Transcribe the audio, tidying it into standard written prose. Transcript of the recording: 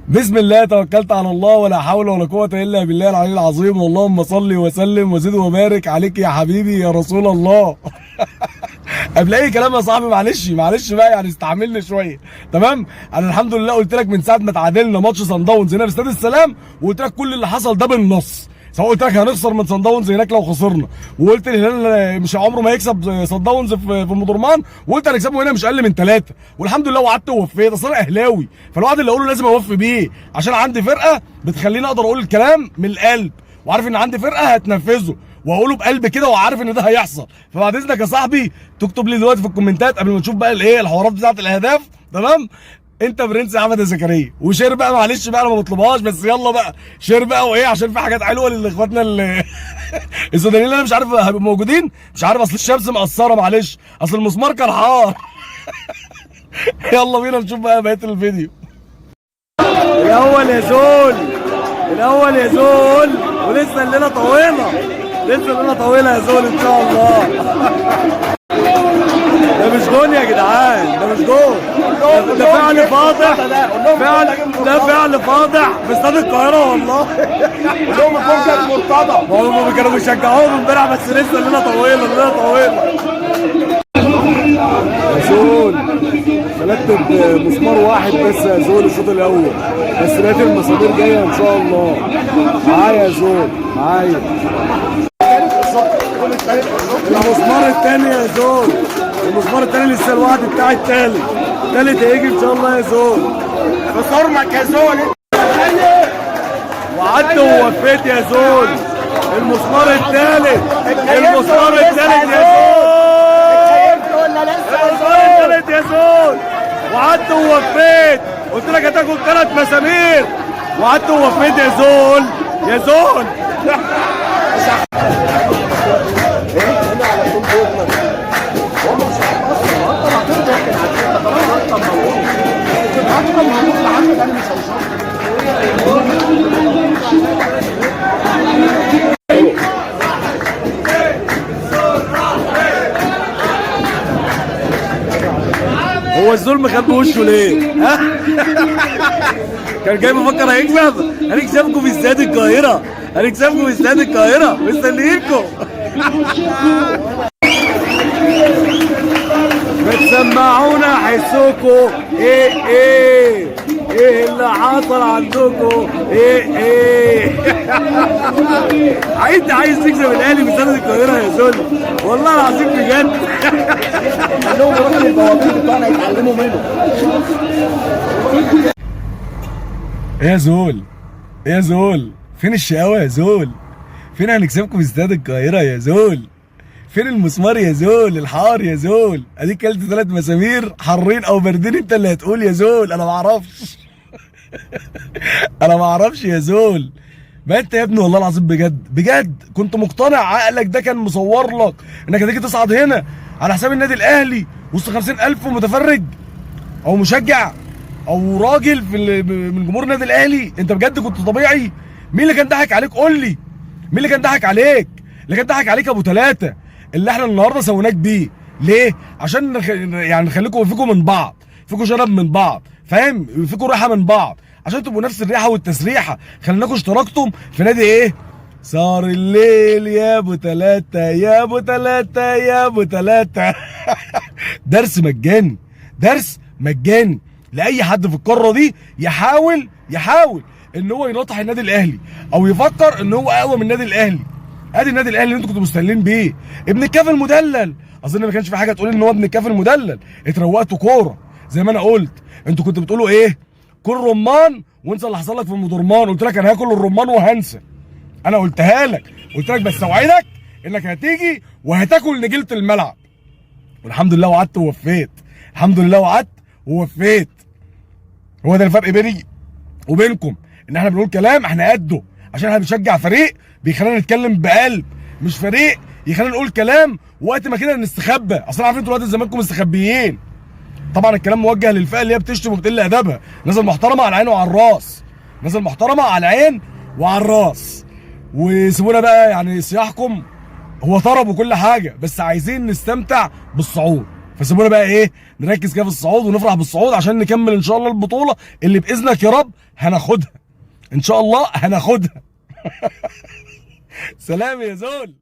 بسم الله، توكلت على الله ولا حول ولا قوة الا بالله العلي العظيم، واللهم صل وسلم وزد وبارك عليك يا حبيبي يا رسول الله. قبل اي كلام يا صاحبي، معلش معلش بقى، يعني استحملني شويه، تمام؟ انا الحمد لله قلت لك من ساعة ما تعادلنا ماتش صن داونز هنا في استاد السلام، وقلت لك كل اللي حصل ده بالنص، سواء قلت لك هنخسر من صن داونز هناك لو خسرنا، وقلت الهلال مش عمره ما يكسب صن داونز في مدرمان، وقلت هنكسبه هنا مش اقل من 3، والحمد لله وعدت ووفيت. اصل انا اهلاوي، فالوعد اللي اقوله لازم اوفي بيه، عشان عندي فرقه بتخليني اقدر اقول الكلام من القلب، وعارف ان عندي فرقه هتنفذه واقوله بقلب كده، وعارف ان ده هيحصل. فبعد اذنك يا صاحبي تكتب لي دلوقتي في الكومنتات قبل ما نشوف بقى الايه الحوارات بتاعه الاهداف، تمام؟ انت برنس يا احمد يا زكريا، و share بقى، معلش بقى انا ما بطلبهاش، بس يلا بقى share بقى، وايه عشان في حاجات حلوة لاخواتنا السودانيين اللي انا مش عارف هيبقوا موجودين، مش عارف، اصل الشمس مقصرة، معلش اصل المسمار كان حار. يلا بينا نشوف بقى بقية الفيديو. الاول يا زول، الاول يا زول، ولسه الليلة طويلة، لسه الليلة طويلة يا زول ان شاء الله. ده مش جون يا جدعان، ده مش جون، ده فعل فاضح، فعل ده فعل فاضح في استاد القاهرة والله. قول لهم الجون كان مرتضى. ما هم كانوا بيشجعوهم امبارح، بس لسه الليلة طويلة، الليلة طويلة يا زول. فلتت بمسمار واحد بس يا زول الشوط الاول، بس لقيت المسامير جاية ان شاء الله. معايا يا زول، معايا المسمار الثاني يا زول، المسمار الثاني لسه الوعد بتاع الثالث، الثالث هيجي ان شاء الله يا زول. في صرمك يا زول. وعدت ووفيت يا زول، المسمار الثالث، المسمار الثالث يا زول، ولا لسه يا المسمار زول؟ الثالث يا زول. وعدت ووفيت، قلت لك هتاكل ثلاث مسامير، وعدت ووفيت يا زول، يا زول. هو الزول مخبي وشه ليه؟ ها؟ كان جاي بفكر هيكسب، هنكسبكم في استاد القاهرة، هنكسبكم في استاد القاهرة، مستنيينكم. بتسمعونا حسكم ايه ايه ايه اللي حصل عندكم؟ ايه ايه؟ انت عايز تكسب الاهلي في استاد القاهرة يا زول؟ والله العظيم بجد. قال لهم روحوا للبوابين بتوعنا يتعلموا منه. ايه يا زول؟ ايه يا زول؟ فين الشقاوة يا زول؟ فين هنكسبكم في استاد القاهرة يا زول؟ فين المسمار يا زول؟ الحار يا زول؟ اديك كلت 3 مسامير حارين او باردين، انت اللي هتقول يا زول، انا ما اعرفش. انا ما اعرفش يا زول. ما انت يا ابني والله العظيم بجد بجد كنت مقتنع، عقلك ده كان مصور لك انك هتيجي تصعد هنا على حساب النادي الاهلي وسط 50,000 متفرج او مشجع او راجل في من جمهور النادي الاهلي. انت بجد كنت طبيعي؟ مين اللي كان ضحك عليك؟ قول لي مين اللي كان ضحك عليك؟ اللي كان ضحك عليك ابو 3 اللي احنا النهارده سويناك بيه. ليه؟ عشان يعني نخليكم فيكم من بعض، فيكم شنب من بعض، فاهم؟ فيكم ريحه من بعض، عشان تبقوا نفس الريحة والتسريحه. خليناكم اشتركتم في نادي ايه؟ صار الليل يا ابو 3، يا ابو 3، يا ابو 3. درس مجاني، درس مجاني لاي حد في القارة دي يحاول ان هو يناطح النادي الاهلي او يفكر ان هو اقوى من النادي الاهلي. ادي النادي الاهلي اللي انتوا كنتوا مستنيين بيه، ابن الكاف المدلل. اظن ما كانش في حاجة تقول ان هو ابن الكاف المدلل. اتروقتوا كورة زي ما انا قلت. انتوا كنتوا بتقولوا ايه؟ كل رمان وانسى اللي حصل لك في المدرمان. قلت لك انا هاكل الرمان وهنسى، انا قلتها لك، قلت لك بس اوعدك انك هتيجي وهتاكل نجيله الملعب. والحمد لله وعدت ووفيت، الحمد لله وعدت ووفيت. هو ده الفرق بيني وبينكم، ان احنا بنقول كلام احنا قده، عشان احنا بنشجع فريق بيخلينا نتكلم بقلب، مش فريق يخلينا نقول كلام وقت ما كده نستخبى. اصل عارفين انتوا دلوقتي زمانكم مستخبيين. طبعا الكلام موجه للفئه اللي هي بتشتم وبتقل ادبها، الناس المحترمة على العين وعلى الراس، الناس المحترمة على العين وعلى الراس. وسيبونا بقى، يعني صياحكم هو طرب وكل حاجة، بس عايزين نستمتع بالصعود. فسيبونا بقى ايه نركز كده في الصعود ونفرح بالصعود عشان نكمل ان شاء الله البطولة اللي باذنك يا رب هناخدها ان شاء الله، هناخدها. سلام يا زول.